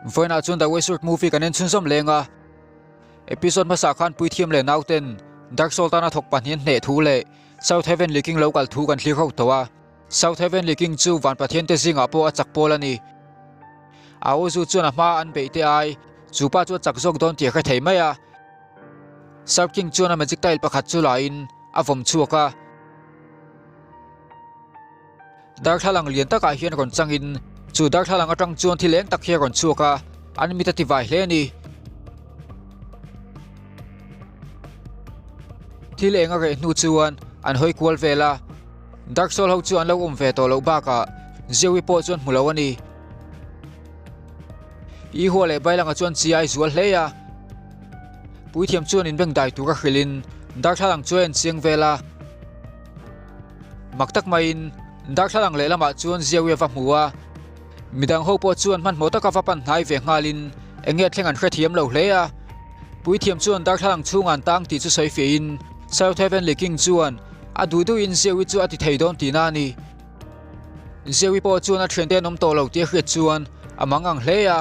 Vawiinah chuan The Westworld movie kan en chhunzawm leng a, episode hmasa khan Puithiam leh nauten Dark Soul tana thawk pahnih an hneh thu leh South Heavenly King lo kal thu kan thlir ho tawh a. South Heavenly King chu van Pathiante zingah pawh a chak pawl a ni. Aozu chuan a hma an beih te ai, chu pa chu a chak zawk dawn tih a hre thei mai a. South King chuan a magic tile pakhat chu la in a vawm chhuak a. Darthlalang lian takah hian rawn changin chu darthlalang atang chuan thil eng tak hi a rawn chhuak a, an mit a ti vai hle a ni. Thil eng a reh hnu chuan an hawi kual vel a, Dark Soul ho chu an lo awm ve tawh loh bakah Zeui pawh chuan hmu lo a ni. Ihua leh Bailanga chuan chi ai zual hle a, Puithiam chuan inbeng dai tura hrilhin darthlalang chu a en chiang vel a. Mak tak maiin darthlalang lehlamah chuan Zeui a va hmu a, midang ho pawh chuan hmanhmawh taka va pan hnai ve nghalin eng nge thleng an hrethiam lo hle a. Puithiam chuan darthlalang chhungah an tang tih chu sawi fiahin South Heavenly King chuan a duh duhin Zeui chu a ti thei dawn tihna a ni. Zeui pawh chuan a thiante an awm tawh lo tih a hriat chuan a mang ang hle a.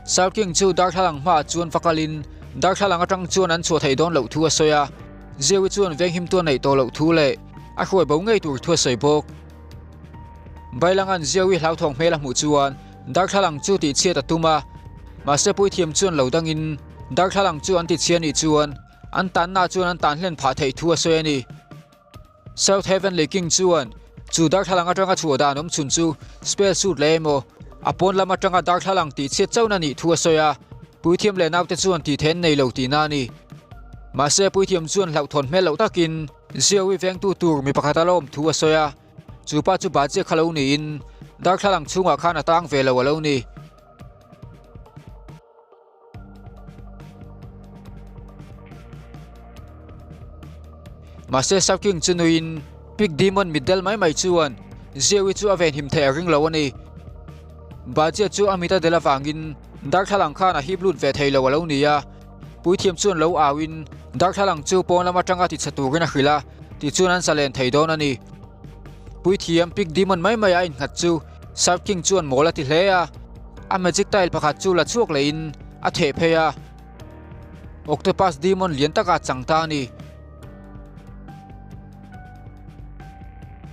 South King chu darthlalang hmaah chuan va kalin darthlalang atang chuan an chhuah theih dawn loh thu a sawi a. Zeui chuan venghimtu a neih tawh loh thu leh a hruai bo ngei tur thu a sawi bawk. Bailanga'n Zeui hlauthawng hmel a hmuh chuan darthlalang chu tihchhiat a tum a, mahse puithiam chuan lo dangin darthlalang chu an tichhia nih chuan an tanna chuan an tan hlen phah theih thu a sawi a ni. South Heavenly King chuan chu darthlalang atanga chhuah dan awm chhun chu spell suit leh emaw a pawn lam atanga darthlalang tihchhiat chauhna nih thu a sawi a, puithiam leh naute chuan tih theih an nei lo tihna a ni. Mahse puithiam chuan hlauhthawn hmel loh takin Zeui vengtu tur mi pakhat a la awm thu a sawi a, chu pa chu Bajia kha lo niin darthlalang chhungah khan a tang ve lo a lo ni. Mahse South King chu nuiin Pig Demon mitdel mai mai chuan Zeui chu a venhim theih a ring lo a ni. Bajia chu a mit a del avangin darthlalang khan a hip lut ve thei lo a lo ni a. Puithiam chuan lo auin darthlalang chu pawn lam atanga tichhe turin a hrilh a, tichuan an zalen thei dawn a ni. Puithiam Pig Demon mai mai a innghat chu South King chuan mawl a ti hle a, a magic tile pakhat chu la chhuak lehin a theh phei a, Octopus Demon lian taka a chang ta a ni.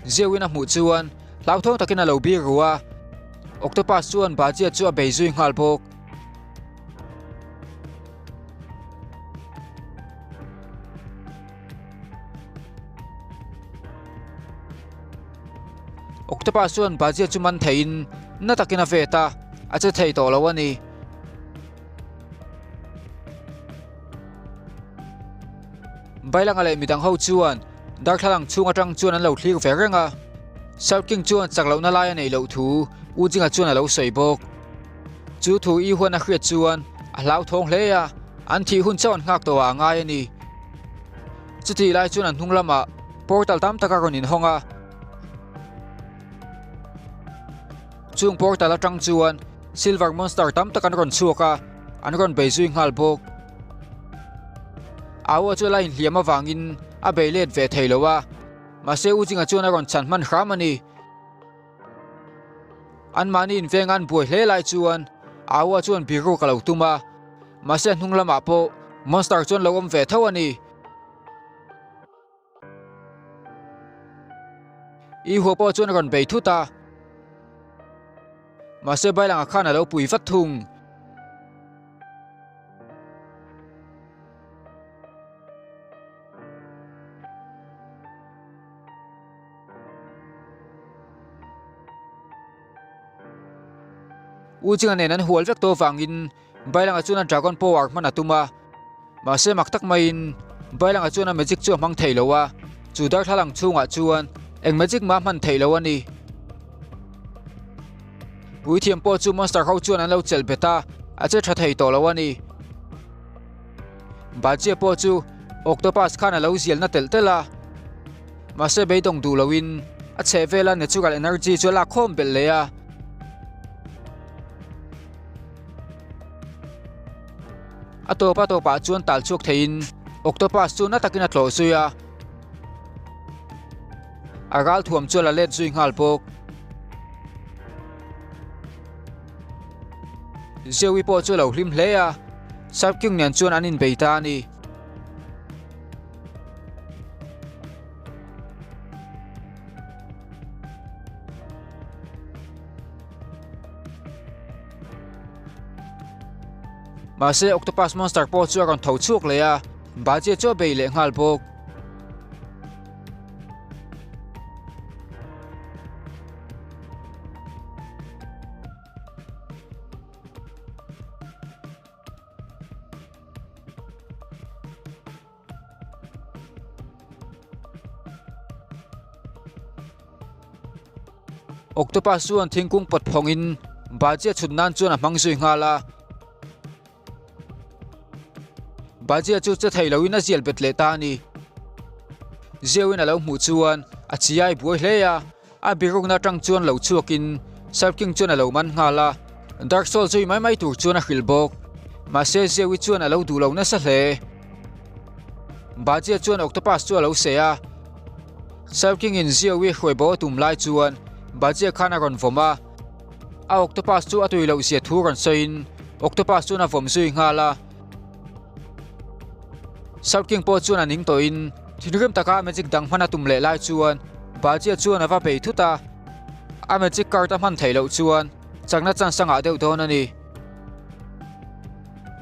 Zeuhin a hmuh chuan hlauthawng takin a lo bir ru a, Octopus chuan Bajia chu a bei zui nghal bawk. Octopus chuan Bajia chu man theihin na takin a vet a, a che thei tawh lo a ni. Bailanga leh midang ho chuan darthlalang chhung atang chuan an lo thlir ve reng a. South King chuan chak lohna lai a neih loh thu U Jinga chuan a lo sawi bawk. Chu thu i huan a hriat chuan a hlauthawng hle a, an thih hun chauh an nghak tawh ah a ngai a ni. Chutih lai chuan an hnung lamah portal tam tak a rawn inhawng a. Chung portal atang chuan silver monster tam tak an rawn chhuak a, an rawn bei zui nghal bawk. Aua chu a la inhliam avangin a bei let ve thei lo a, mahse U Jinga chuan a rawn chhan hman hram a ni. Anmahni inveng an buai hle lai chuan Aua chuan biruk a lo tum a, mahse hnung lamah pawh monster chuan lo awm ve tho a ni. Ihua pawh chuan a rawn bei thut a, mahse Bailanga khan a lo pui vat thung. U Chinga nen an hual vek tawh vangin Bailanga chuan a Dragon Power hman a tum a, mahse mak tak maiin Bailanga chuan a magic chu a hmang thei lo a, chu darthlalang chhungah chuan eng magic mah a hman theih lo a ni. Puithiam pawh chu monster ho chuan an lo chelh bet a, a che tha thei tawh lo a ni. Bajia pawh chu octopus khan a lo zialna telh telh a. Mahse beidawng duh loin a chheh vela natural energy chu a lak khawm belh leh a. A tawp a tawpah chuan tal chhuak theiin octopus chu na takin a tlawh zui a. A ral thuam chu a la let zui nghal bawk. Zeui pawh chu a lo hlim hle a, Shark King nen chuan an inbei ta a ni. Mahse Octopus Monster pawh chu a rawn tho chhuak leh a, Bajie chu a bei leh nghal bawk. Octopus chuan thingkung pawt phawngin Bajia chhut nan chuan a hmang zui nghal a. Bajia chu che thei loin a zial bet leh ta a ni. Ziauin a lo hmuh chuan a chiai buai hle a. A birukna atang chuan lo chhuakin Sir King chuan a lo man nghal a, Dark Soul zui mai mai tur chuan a hrilh bawk. Mahse Zeui chuan a lo duh lo nasa hle. Bajia chuan Octopus chu a lo seh a, Sir King in Zeui hruai bo a tum lai chuan Bajia khan a rawn vawm a, a Octopus chu a tui loh zia thu rawn sawiin Octopus chuan a vawm zui nghal a. Sir King pawh chuan a ning tawhin thinrim taka magic dang hman a tum leh lai chuan Bajia chuan a va bei thut a, a magic card a hman theih loh chuan chakna chance a ngah deuh dawn a ni.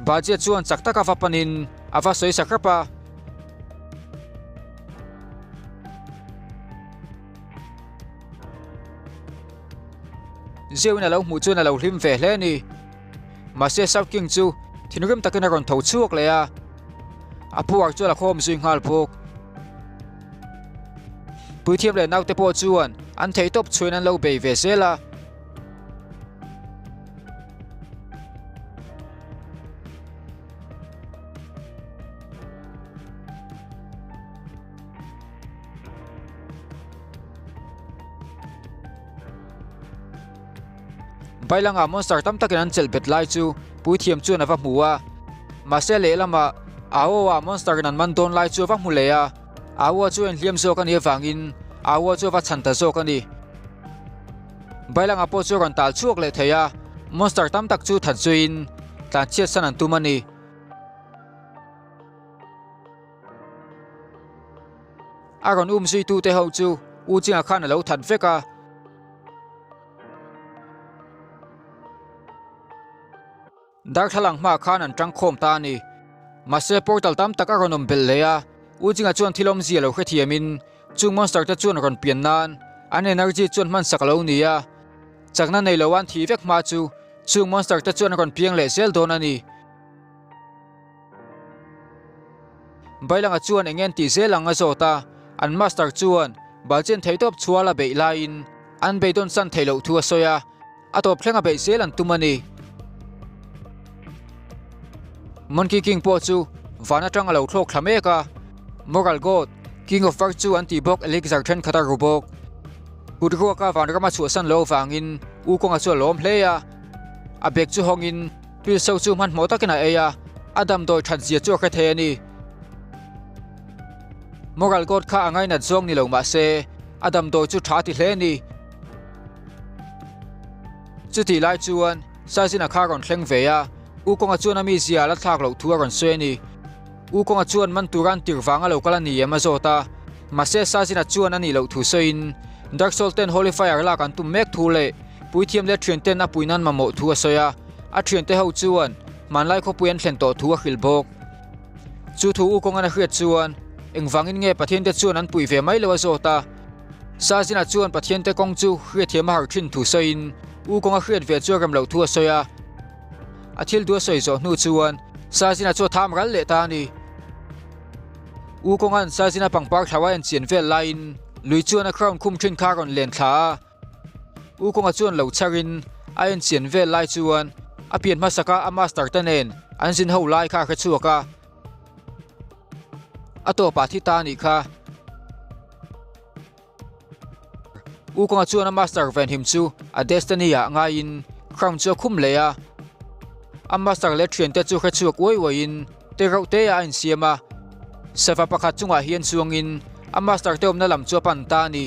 Bajia chuan chak taka va panin a va sawi sak rap a. Zeuin a lo hmuh chuan a lo hlim ve hle a ni. Mahse South King chu thinrim takin a rawn tho chhuak leh a, a puar chu a la khawm zui nghal bawk. Puithiam leh naute pawh chuan an theihtawp chhuain an lo bei ve zel a. Bailangah monster tam takin an chelh bet lai chu puithiam chuan a va hmu a, mahse lehlamah Aoa monster in an man dawn lai chu a va hmu leh a, Aoa chu a inhliam zawk a nih avangin Aoa chu a va chhan ta zawk a ni. Bailangah pawh chu a rawn tal chhuak leh thei a, monster tam tak chu that zuiin tlanchhiat san an tum a ni. A rawn um zuitute ho chu U Chinga khan a lo that vek a. Darthlalang hmaah khan an tangkhawm ta a ni. Mahse portal tam tak a rawn awm belh leh a, U Chinga chuan thil awmzia lo hrethiamin chung monster te chuan rawn pian nan an energy chuan hmansak a lo ni a. Chakna nei lo an thih vek hma chu chung monster te chuan rawn piang leh zel dawn a ni. Bailanga chuan eng en tih zel ang a zawt a, an master chuan Balchen theihtawp chhual a beih laiin an beidawn san theih loh thu a sawi a, a tawp thleng a beih zel an tum a ni. Monkey King pawh chu van atang a lo thlawk thla mek a, Moral God, King of Virtue an tih bawk elixir thenkhat a ru bawk. Kut ruaka vanram a chhuahsan loh avangin U Kawnga chu a lawm hle a, a bag chu hawngin Pilso chu hmanhmawh takin a ei a, a damdawi that zia chu a hre thei a ni. Moral God kha a ngainat zawng ni lo mah se, a damdawi chu tha a ti hle a ni. Chutih lai chuan Sazina kha a rawn thleng ve a, U Kawnga chuan a mizia a la thlak loh thu a rawn sawi a ni. U Kawnga chuan man tura an tir vanga lo kal a ni em a zawt a, mahse Sazina chuan a nih loh thu sawiin Dark Soul ten Holy Fire lak an tum mek thu leh Puithiam leh thian ten a pui nan mamawh thu a sawi a, a thiante ho chuan hmanlai khawpui an thlen tawh thu a hrilh bawk. Chu thu U Kawngan a hriat chuan engvangin nge Pathiante chuan an puih ve mai lo a zawt a. Sazina chuan Pathiante kawng chu hriatthiam a har thin thu sawiin U Kawnga hriat ve chu a rem loh thu a sawi a. A thil duh a sawi zawh hnu chuan Sazina chu a tham ral leh ta a ni. U Kawngan Sazina pangpar thlau a enchian vel laiin lui chuan a crown khum thin kha a rawn len thla a. U Kawnga chuan lo chharin a enchian vel lai chuan a pian hmasaka a master te nen an zin ho lai kha a hre chhuak a, a tawpah thi ta a nih kha. U Kawnga chuan a master venhim chu a destiny ah ngaiin crown chu a khum leh a, a master leh thiante chu hre chhuak uai uaiin te reuh te ah a insiam a, sava pakhat chungah hian chuangin a master te awmna lam chu a pan ta a ni.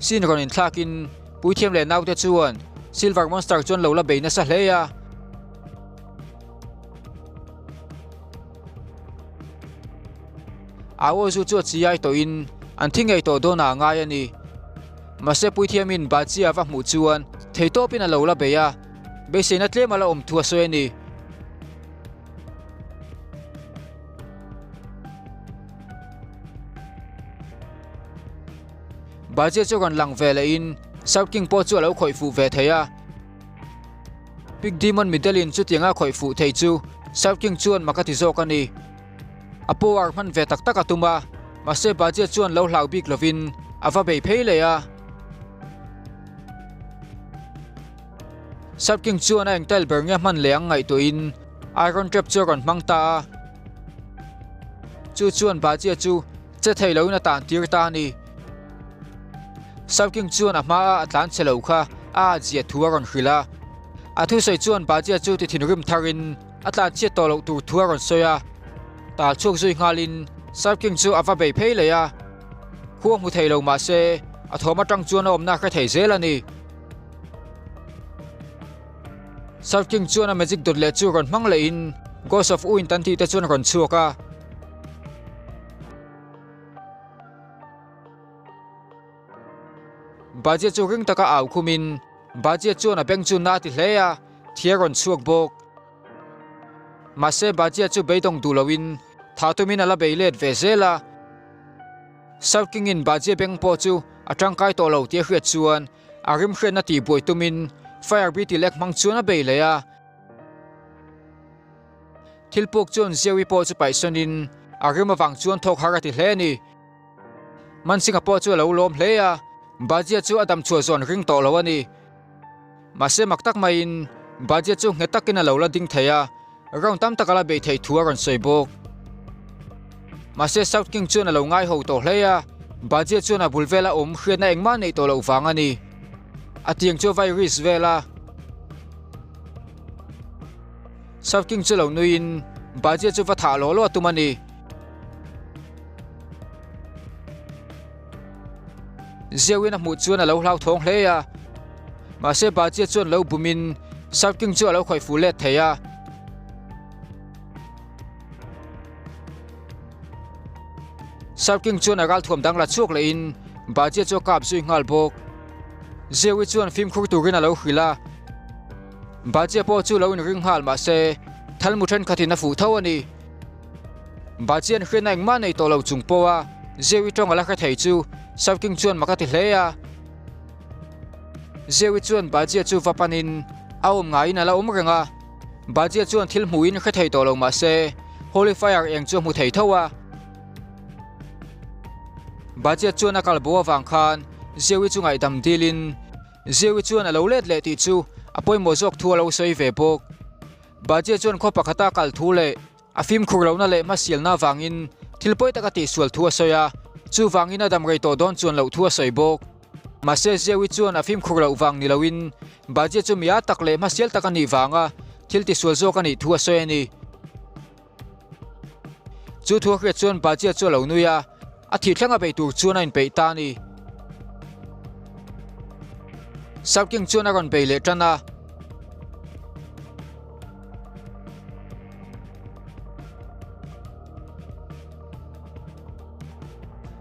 Scene rawn inthlakin Puithiam leh naute chuan Silver Monster chuan lo la bei nasa hle a. Aozu chu a chiai tawhin an thi ngei tawh dawn ah a ngai a ni. Mahse Puithiamin Bajia va hmuh chuan theitawpin a lo la bei a, beiseina tlem a la awm thu a sawi a ni. Bajia chu rawn lang ve lehin South King pawh chu a lo khawih fuh ve thei a. Pig Demon Middle-in chutianga khawih fuh thei chu South King chuan mak a ti zawk a ni. A power hman ve tak tak a tum a, mahse Bajia chuan lo hlau bik lovin a va bei phei leh a. South King chuan a engtail ber nge hman leh ang ngaihtuahin Iron Trap chu a rawn hmang ta a. Chu chuan Bajia chu che thei loin a tan tir ta a ni. South King chuan a hmaa a tlan che lo kha a at zia thu a rawn hrilh a. A thusawi chuan Bajia chu ti thinrim tharin a tlan chhiat tawh loh tur thu a rawn sawi a. Tal chhuak zui nghalin South King chu a va bei phei leh a. Khua hmu thei lo mah se a thawm atang chuan a awmna a hre thei zel a ni. South King chuan a magic dawt leh chu rawn hmang lehin Ghost of Wind an tih te chuan a rawn chhuak a. Bajia chu ring taka au khumin Bajia chuan a beng chu na ti hle a, thi a rawn chhuak bawk. Mahse Bajia chu beidawng duh loin thah tumin a la bei let ve zel a. South King-in Bajia beng pawh chu a tangkai tawh lo tih a hriat chuan a rimhriatna tihbuai tumin Fire Beetle ek hmang chuan a bei leh a. Thil puk chuan Zeui pawh chu paihsawnin a rim avang chuan thawk har a ti hle a ni. Mansinga pawh chu a lo lawm hle a, Bajia chu a damchhuah zawn ring tawh lo a ni. Mahse mak tak maiin Bajia chu nghet takin a lo la ding thei a, round tam tak a la bei thei thu a rawn sawi bawk. Mahse South King chuan a lo ngai ho tawh hle a, Bajia chuan a bul vela awm hriatna engmah neih tawh loh vang a ni. A tiang chu a vai risk vel a. South King chu lo nuiin Bajia chu va thah law law a tum a ni. Ziauin a hmuh chuan a lo hlauthawng hle a, mahse Bajia chuan lo bumin South King chu a lo khawih fuh let thei a. South King chuan a ralthuam dang la chhuak lehin Bajia chu a kap zui nghal bawk. Ziaui chuan fimkhur turin a lo hrilh a, Bajia pawh chu lo inring nghal mahse thalmu thenkhatin a fuh tho a ni. Bajian hriatna engmah nei tawh lo chung pawha Zeui tawng a la hre thei chu South King chuan mak a ti hle a. Zeui chuan Bajia chu va panin a awm ngaiin a la awm reng a. Bajia chuan thil hmuhin hre thei tawh lo mah se Holy Fire eng chu a hmu thei tho a. Bajia chuan a kal bo avang khan Zeui chu ngaihdam dilin Zeui chuan a lo let leh tih chu a pawimawh zawk thu a lo sawi ve bawk. Bajia chuan khaw pakhata kal thu leh a fimkhur lohna leh hmasialna avangin thil pawi taka tihsual thu a sawi a, chuvangin a dam rei tawh dawn chuan loh thu a sawi bawk. Mahse Zeui chuan a fimkhur loh vang ni loin Bajia chu mi a tak leh hmasial tak a nih vanga thil tisual zawk a nih thu a sawi a ni. Chu thu a hriat chuan Bajia chu a lo nui a, a thih thleng a beih tur chuan a inpeih ta a ni. South King chuan a rawn bei leh tan a.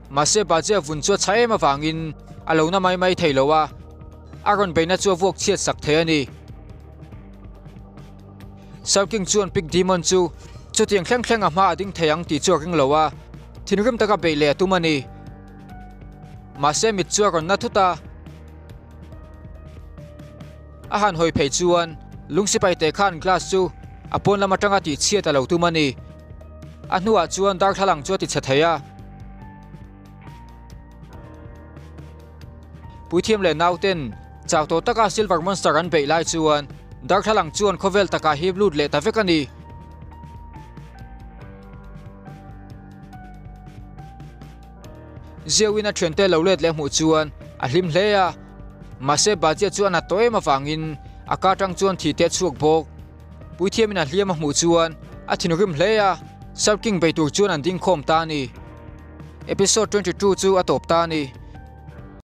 Mahse Bajia vun chu a chha em avangin a lo na mai mai thei lo a, a rawn beihna chu a vuak chhiat sak thei a ni. South King chuan Pig Demon chu chutiang thleng thleng a hma a ding thei ang tih chu a ring lo a, thinrim taka beih leh a tum a ni. Mahse mit chu a rawn na thut a, a han hawi phei chuan lung sipai te khan glass chu a pawn lam atanga tih chhiat a lo tum a ni. A hnuah chuan darthlalang chu a ti chhe thei a. Puithiam leh nauten chau tawh taka Silver Monster an beih lai chuan darthlalang chuan khawvel takah hip lut leh ta vek a ni. Ziauin a thiante lo let leh hmuh chuan a hlim hle a, mahse Bajia chu a nat tawh em avangin a ka tang chuan thi te a chhuak bawk. Puithiamin a hliam a hmuh chuan a thinrim hle a, South King bei tur chuan an ding khawm ta a ni. Episode 22 chu a tawp ta a ni.